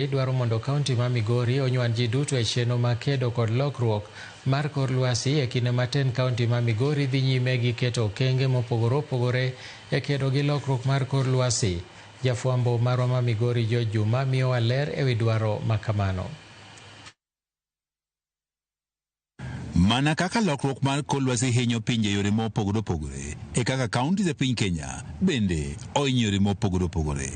Idwaro mondo kaunti ma Migori onywan ji duto e chenro mag kedo kod lokruok mar kor lwasi e kinde ma tend kaunti ma Migori dhi nyime gi keto okenge mopogore opogore e kedo gi lokruok mar kor lwasi. Jafwambo marwa ma Migori George Juma miyowa ler ewi dwaro ma kamano. Mana kaka lokruok mar kor lwasi hinyo pinje e yore mopogore opogore, e kaka counties e piny Kenya bende ohinyo yore mopogore opogore.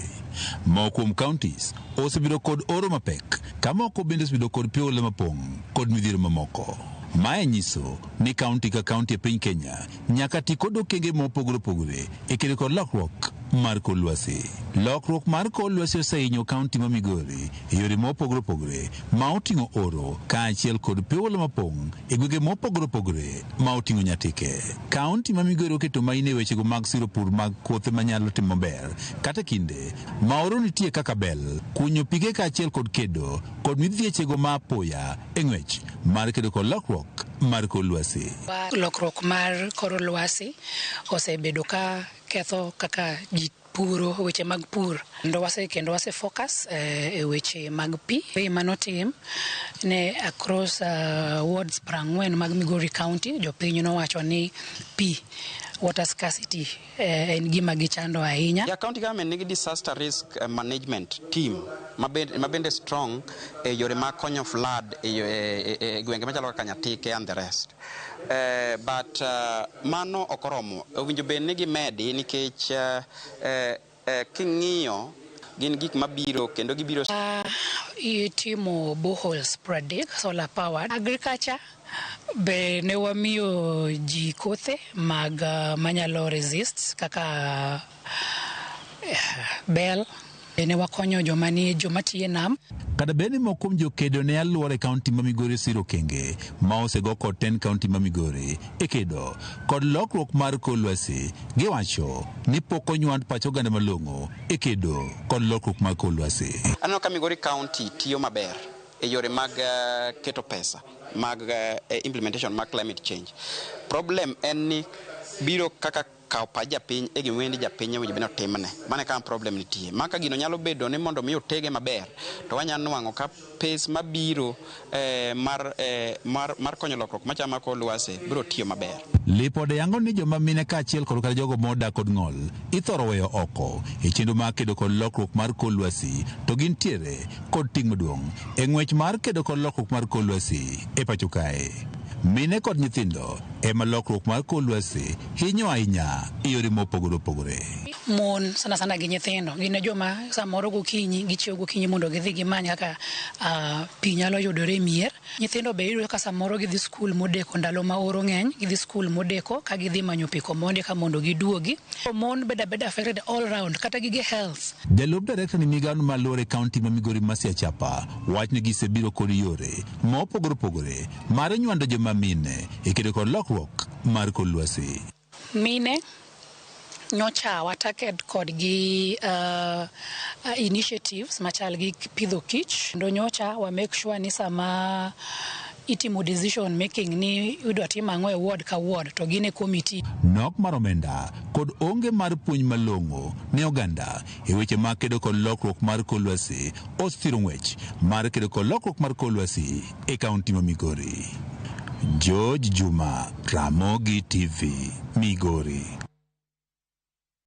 Moko kuom counties osebedo kod oro mapek, ka moko bende osebedo kod pi oula mapong' kod midhiero mamoko. Mae nyiso ni county ka county e piny Kenya nyaka ti kod okenge mopogore opogore e kedo kod lokruok mar kor lwasi. Lokruok mar kor lwasi osehinyo county ma Migori e yore mopogore opogore ma oting'o oro kaachiel kod pi oula mapong' e gwenge mopogore opogore ma oting'o Nyatike. Kaunti ma Migori oketo maino e wechego mag siro pur mag kothe manyalo timo maber kata kinde ma oro nitie kaka bel, kunyo pige kaachiel kod kedo kod midhiechego ma apoya e ng'wech mar kedo kod lokruok mar kor lwasi. Lokruok mar kor lwasi osebedo ka ketho kaka ji puro weche mag pur kendo wase kendo wase focus e weche mag pi manotim ne across wards 40 mag Migori County. Jopiny nowacho ni pi, water scarcity, en gima gichando ahinya. Yeah, county government nigi disaster risk management team mabende strong e yore mag konyo flood e gwenge machalo kaka Nyatike and the rest. But mano ok oromo. Owinjo bed ni gimedi nikech king'iyo gin gik mabiro kendo gibiro. Itimo boreholes 30 solar powered. Agriculture be ne wamiyo ji kothe mag manyalo resist kaka bel. Ne wakonyo joma ni joma tiye nam. Kata bed ni moko kuom jokedo ne alwora e kaunti ma Migori siro okenge ma osego kod tend kaunti ma Migori e kedo kod lokruok mar kor lwasi, giwacho ni pok onywand pach oganda malong'o e kedo kod lokruok mar kor lwasi. Aneno ka Migori County tiyo maber e yore mag keto pesa mag implementation mag climate change. Problem en ni biro kaka kawo pach japiny e gima ni japiny owinjo bed ni otimne. Mano e kama problem nitie. Ma ka gino nyalo bedo ni mondo mi otege maber, to wanyalo nwang'o ka pes mabiro mar konyo lokruok machalo mar kor lwasi biro tiyo maber. Lipode yango ni joma mine kaachiel kod kata jogo modak kod ng'ol ithoro weyo oko e chenro mar kedo kod lokruok mar kor lwasi, to gintiere kod ting' maduong' e ng'wech mar kedo kod lokruok mar kor lwasi e pacho kae. Mine kod nyithindo ema lokruok mar kor lwasi hinyo ahinya e yore mopogore opogore. Mon sana sana gi nyithindo gin e joma samoro gokinyi gichiew gokinyi mondo gidhi gimany kaka pi nyalo yudore e mier. Nyithindo be iyudo ka samoro gidhi skul modeko ndalo ma oro ng'eny, gidhi skul modeko ka gidhi manyo pi komondi ka mondo giduogi. Mon bedo abeda affected all round kata gige health. Jalup direkta ni migawo mar luor e kaunti ma Migori Mercy Achapa wach ni gisebiro kod yore mopogore opogore mar nywando joma mine e kedo kod lokruok mar kor lwasi. Mine nyocha wataked kodgi initiatives machal gi pidho kich kendo nyocha wa make sure ni sama itimo decision making ni idwa tim ang'o e ward ka ward to gin e committee. Nok mar omenda kod onge mar puonj malong'o ne oganda e weche mag kedo kod lokruok mar kor lwasi osethiro ng'wech mar kedo kod lokruok mar kor lwasi e kaunti ma Migori. George Juma, Ramogi TV, Migori.